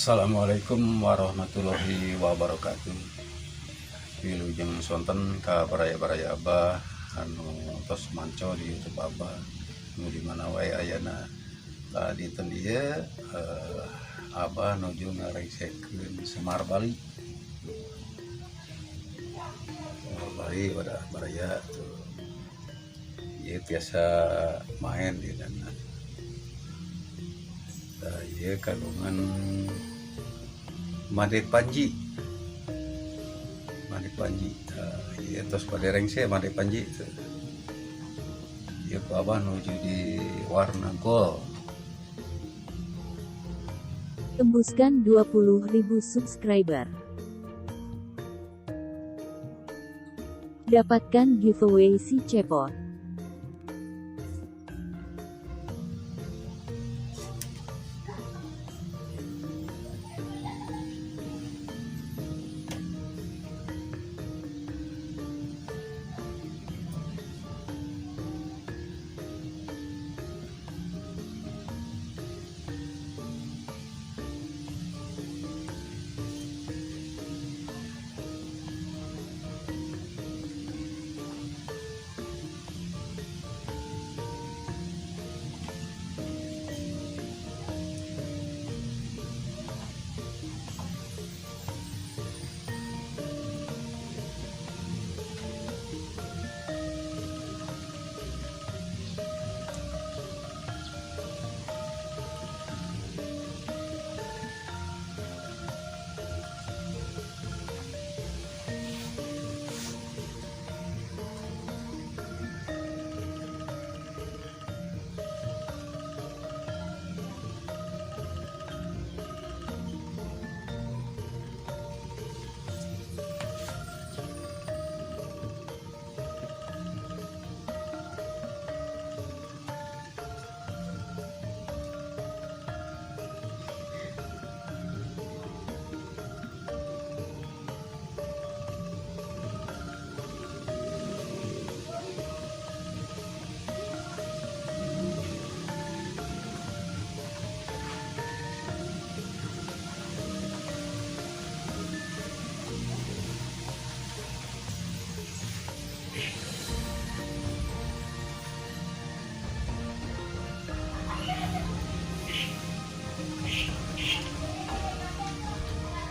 Assalamualaikum warahmatullahi wabarakatuh. Wilujeng sonten ka baraya-baraya Abah anu tos manco di YouTube Abah nu di mana wae ayana. Tah, dinten ieu Abah nuju ngarengsekeun Semar Bali. Semar Bali pada baraya tuh. Ieu biasa main di dana. Tah, ieu kagungan Made Panji. Made Panji. Tah, ieu tos bade rengse Made Panji tuh. Ieu ku Abah nuju di warna gold. Tembuskan 20.000 subscriber. Dapatkan giveaway si Cepot.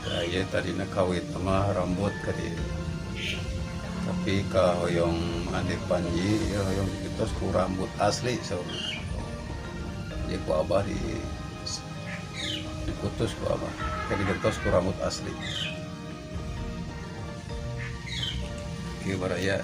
Tah, ieu tadina kawit mah rambut ka dieu. Tapi ka hoyong Made Panji ieu hoyong digentos ku rambut asli saurna. Jadi ku Abah di dikutus ku Abah, kayak digentos ku rambut asli. Ieu baraya.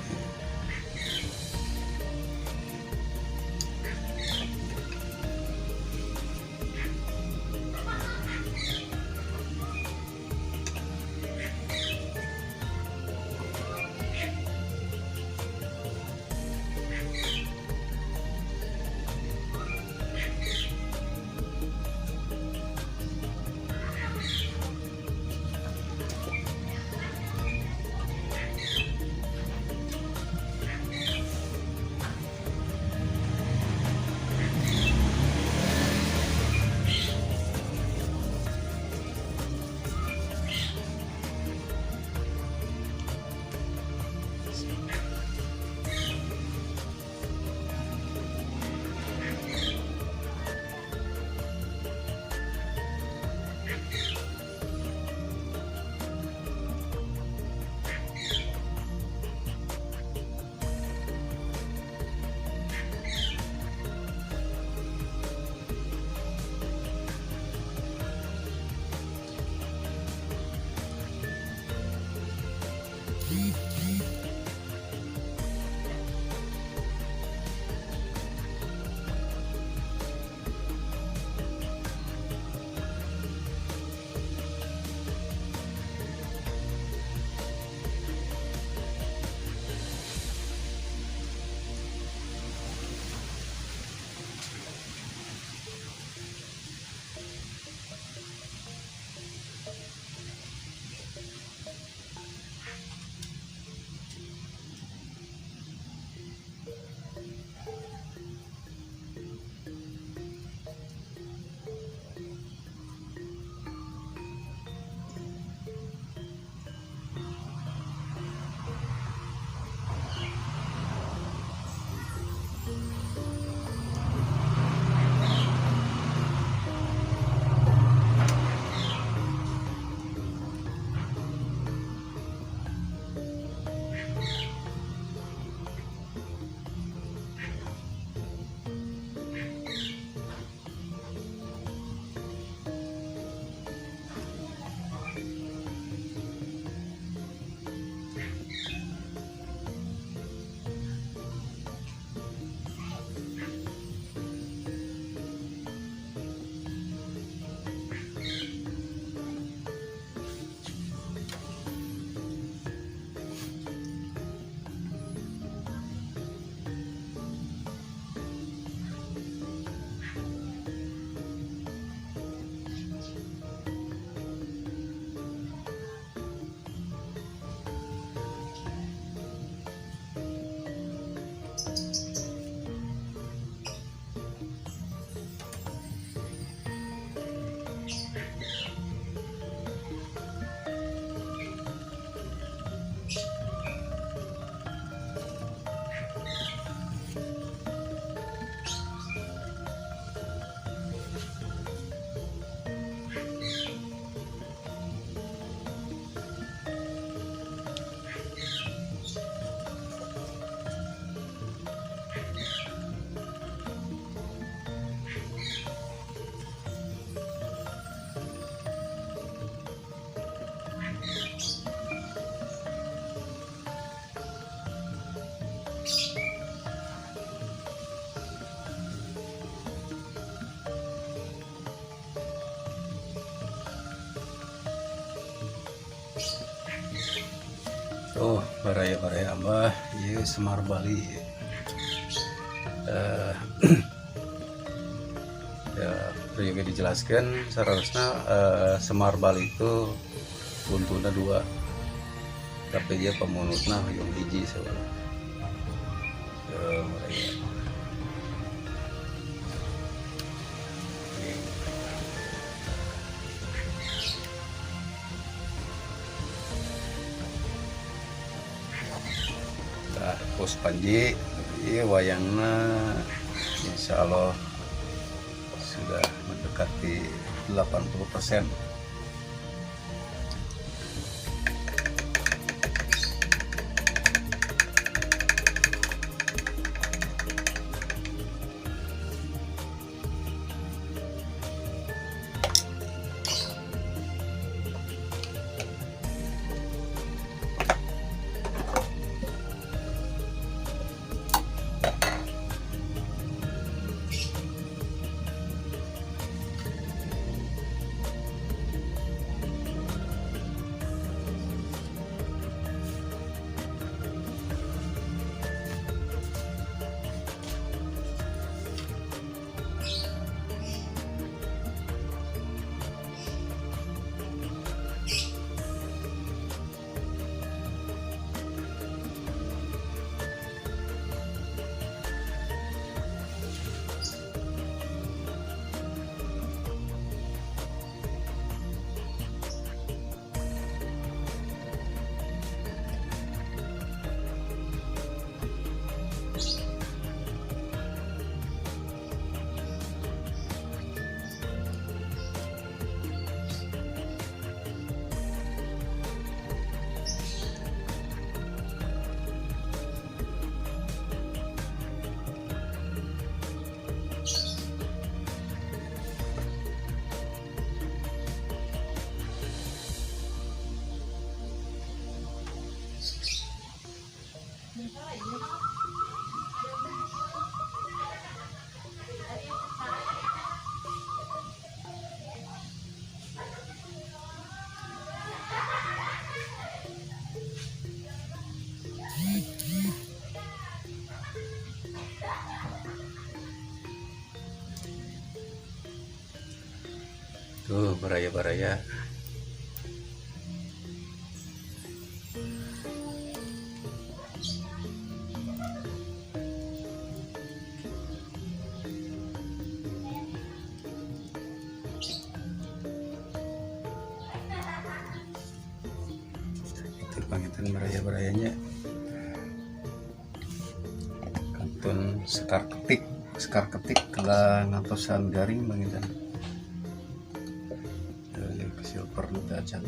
Tuh, baraya-baraya Abah, ieu Semar Bali. Eh, ya, perlu dijelaskan seharusnya Semar Bali itu buntuna dua, tapi dia pamunutna hoyong hiji sebenarnya. Baraya. Tah, pos Panji, iya wayangna insya Allah sudah mendekati 80%. Tuh, baraya-baraya. Itu pangitan baraya-barayanya. Kantun sekar ketik kela ngatosan garing pangitan. Silver nu acan.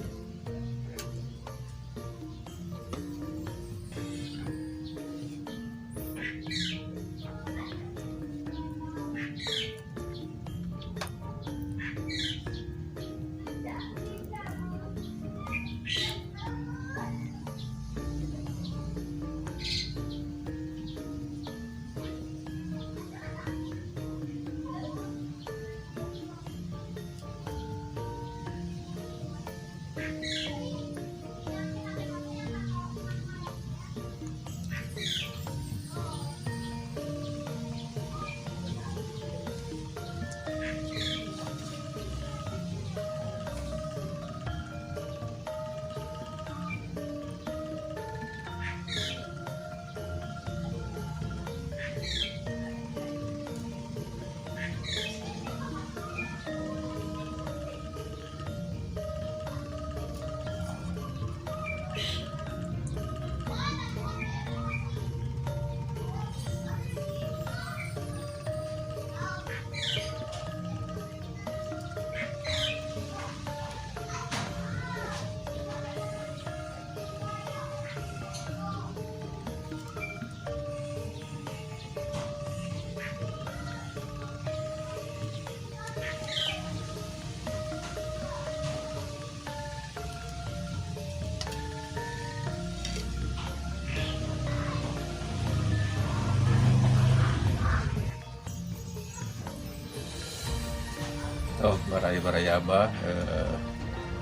Oh, baraya-baraya Abah,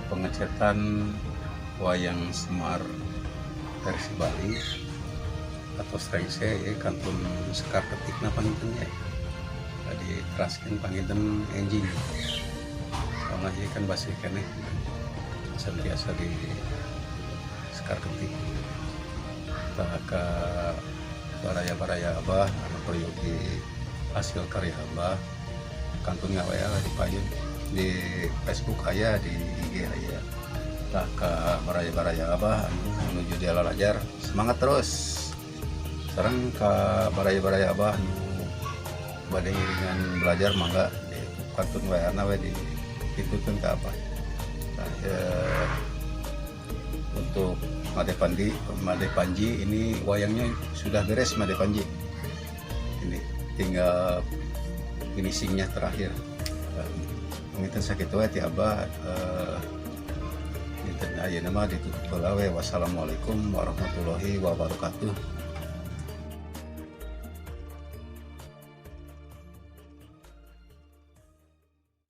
pengecetan wayang Semar Versi Bali atau rengse ya, kantun sekar ketikna panginten ya, diteraskeun panginten enjing, soalnya ieu kan basih keneh, biasa di sekar ketik. Tah, ka baraya-baraya Abah anu peryogi hasil karya Abah, kantun ngaWA di payun, di Facebook aya, di IG aya. Tah, ka baraya-baraya Abah anu menuju di lalajar, semangat terus. Sekarang ka baraya-baraya Abah anu bade ngiringan belajar, mangga di kantun WA na we dituturkeun ka Abah. Nah, ya, untuk Made Pandi, Made Panji ini wayangnya sudah beres. Made Panji ini tinggal finishingnya terakhir. Mungkin sakitu we ti Abah. Dinten ayeuna mah ditutup heula we. Wassalamualaikum warahmatullahi wabarakatuh.